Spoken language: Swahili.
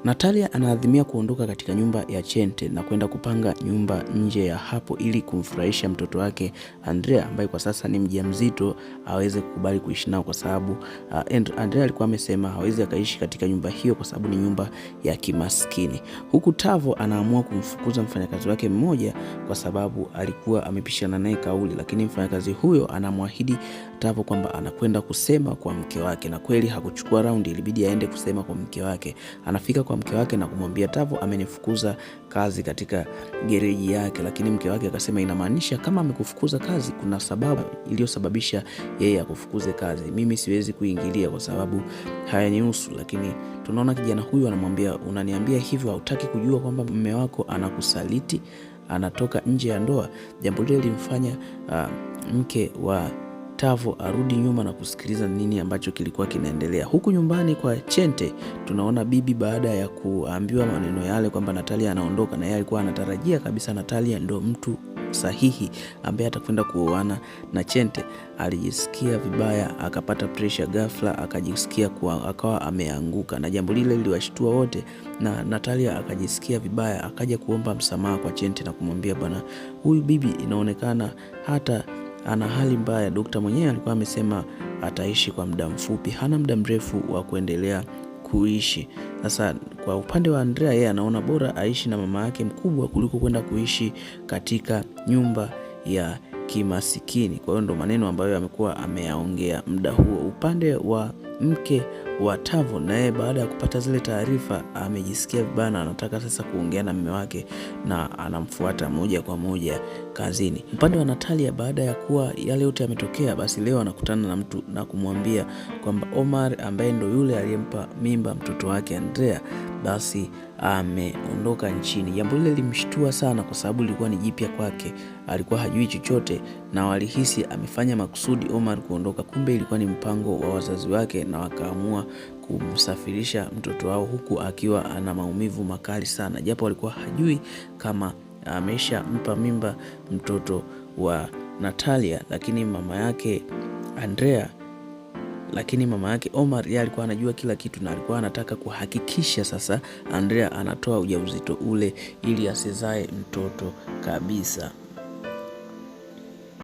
Natalia anaadhimia kuondoka katika nyumba ya Chente na kwenda kupanga nyumba nje ya hapo ili kumfurahisha mtoto wake Andrea ambaye kwa sasa ni mjamzito aweze kukubali kuishi nao, kwa sababu Andrea alikuwa amesema hawezi akaishi katika nyumba hiyo kwa sababu ni nyumba ya kimaskini. Huku Tavo anaamua kumfukuza mfanyakazi wake mmoja kwa sababu alikuwa amepishana naye kauli, lakini mfanyakazi huyo anamwahidi Tavo kwamba anakwenda kusema kwa mke wake, na kweli hakuchukua raundi, ilibidi aende kusema kwa mke wake. Anafika kwa mke wake na kumwambia Tavo amenifukuza kazi katika gereji yake, lakini mke wake akasema inamaanisha kama amekufukuza kazi kuna sababu iliyosababisha yeye akufukuze kazi, mimi siwezi kuingilia kwa sababu hayanihusu. Lakini tunaona kijana huyu anamwambia, unaniambia hivyo, hautaki kujua kwamba mume wako anakusaliti, anatoka nje ya ndoa. Jambo lile lilimfanya mke wa Tavo arudi nyuma na kusikiliza nini ambacho kilikuwa kinaendelea. Huku nyumbani kwa Chente tunaona bibi baada ya kuambiwa maneno yale kwamba Natalia anaondoka, na yeye alikuwa anatarajia kabisa Natalia ndo mtu sahihi ambaye atakwenda kuoana na Chente. Alijisikia vibaya, akapata presha ghafla, akajisikia kuwa akawa ameanguka, na jambo lile liliwashtua wote, na Natalia akajisikia vibaya, akaja kuomba msamaha kwa Chente na kumwambia, bwana, huyu bibi inaonekana hata ana hali mbaya. Dokta mwenyewe alikuwa amesema ataishi kwa muda mfupi, hana muda mrefu wa kuendelea kuishi. Sasa kwa upande wa Andrea, yeye anaona bora aishi na mama yake mkubwa kuliko kwenda kuishi katika nyumba ya kimasikini. Kwa hiyo ndo maneno ambayo amekuwa ameyaongea muda huo. Upande wa mke wa Tavo, naye baada ya kupata zile taarifa amejisikia vibaya na anataka sasa kuongea na mume wake na anamfuata moja kwa moja kazini. Upande wa Natalia, baada ya kuwa yale yote yametokea, basi leo anakutana na mtu na kumwambia kwamba Omar ambaye ndo yule aliyempa mimba mtoto wake Andrea basi ameondoka nchini. Jambo lile limshtua sana, kwa sababu lilikuwa ni jipya kwake, alikuwa hajui chochote na walihisi amefanya makusudi Omar kuondoka, kumbe ilikuwa ni mpango wa wazazi wake, na wakaamua kumsafirisha mtoto wao huku akiwa ana maumivu makali sana, japo alikuwa hajui kama ameshampa mimba mtoto wa Natalia, lakini mama yake Andrea lakini mama yake Omar yeye alikuwa anajua kila kitu na alikuwa anataka kuhakikisha sasa Andrea anatoa ujauzito ule ili asizae mtoto kabisa.